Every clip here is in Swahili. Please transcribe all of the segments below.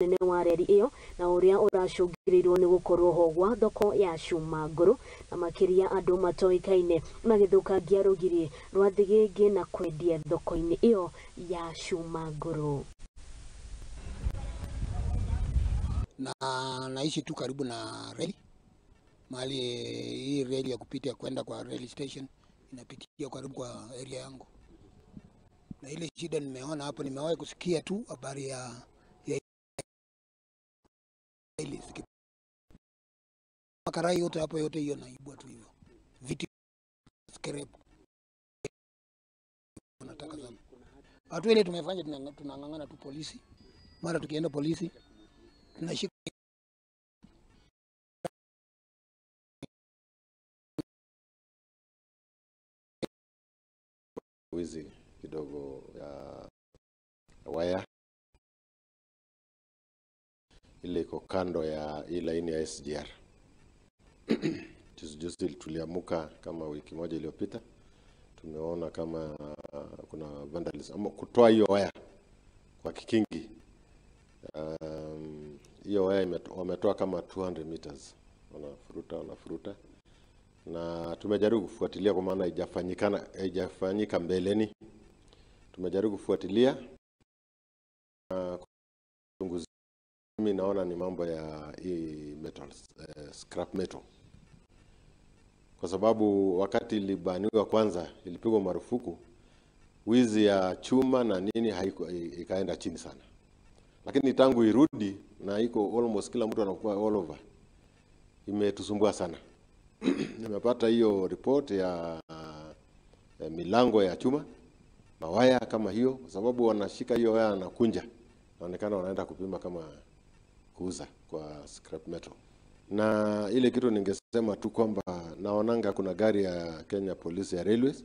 Munene wa reri iyo na uria uracũngĩrĩirio nĩ gũkorwo ho gwa thoko ya cuma ngũrũ na makĩria andũ matoĩkaine magĩthũkangia rũgiri rwa thĩgĩngĩ na kwendia thoko-inĩ iyo ya cuma ngũrũ. Na naishi tu karibu na reli, mahali hii reli ya kupitia kwenda kwa rail station inapitia karibu kwa area yangu. Na ile shida nimeona hapo, nimewahi kusikia tu habari ya ile makarai yote hapo, yote hiyo naibwa tu hivyo, viti scrap nataka sana. Watu ile tumefanya tunang'ang'ana tu polisi, mara tukienda polisi tunashika wizi kidogo ya waya ile iko kando ya hii laini ya SGR. Juzi tuliamuka kama wiki moja iliyopita, tumeona kama kuna vandalism kutoa hiyo waya kwa kikingi. Hiyo waya wametoa kama 200 meters, wanafuruta, na tumejaribu kufuatilia kwa maana haijafanyika mbeleni. Tumejaribu kufuatilia kuchunguza. Mimi naona ni mambo ya hii metals, scrap metal, kwa sababu wakati ilibaniwa kwanza, ilipigwa marufuku, wizi ya chuma na nini haiko, ikaenda chini sana. Lakini tangu irudi na iko almost kila mtu anakuwa all over, imetusumbua sana. Nimepata hiyo report ya milango ya chuma, mawaya kama hiyo, kwa sababu wanashika hiyo waya na kunja, naonekana wanaenda kupima kama kuuza kwa scrap metal. Na ile kitu ningesema tu kwamba naonanga kuna gari ya Kenya Police ya Railways,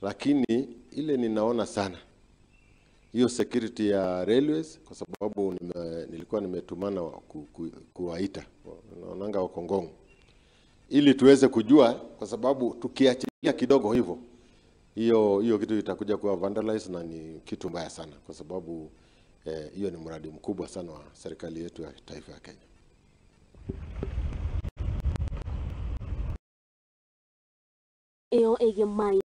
lakini ile ninaona sana hiyo security ya Railways, kwa sababu nilikuwa nimetumana kuwaita, naonanga wako Ngong, ili tuweze kujua, kwa sababu tukiachilia kidogo hivyo hiyo kitu itakuja kuwa vandalized na ni kitu mbaya sana, kwa sababu hiyo ni mradi mkubwa sana wa serikali yetu ya taifa ya Kenya. Iyo ege mai